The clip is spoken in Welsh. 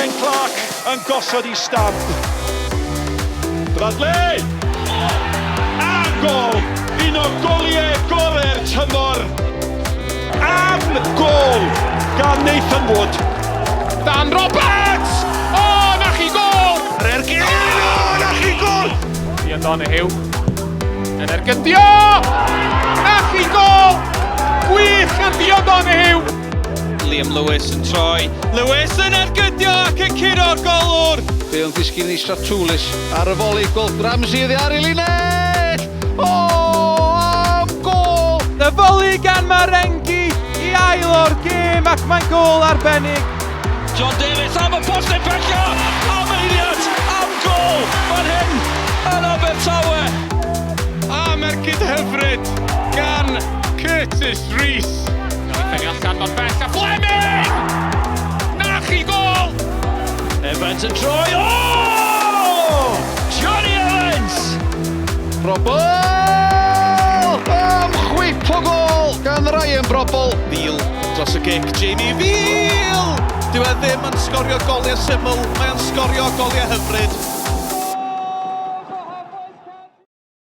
Ben Clark yn gosod i stamp. Bradley! Am gol! Un o goliau gorau'r tymor. Am gol gan Nathan Wood. Dan Roberts! O, na chi gol! Yr ergyd! O, na chi gol! Ian Donoghue yn ergydio! Na chi gol! Gwych gan Dion Donoghue! Liam Lewis yn troi. Lewis yn ergydio ac yn curo'r golwr! Bale yn disgyn i Stratoulis ar y foli, gweld Ramsey iddi ar ei linell! O, am gol! Y foli gan Marengi i ail o'r gêm ac mae'n gol arbennig. John Davies am y postyn pella! Am eiliad! Am gol! Fan hyn yn Abertawe! Am ergyd hyfryd gan Curtis Rees. Gael ei phenio allan mor bell a Fleming! Na chi gol! Evans yn troi. O! Johnny Evans! Probol! Am chwip o gol gan Ryan Probol. Veal dros y gic, Jamie Veal! Dyw e ddim yn sgorio goliau syml, mae o'n sgorio goliau hyfryd.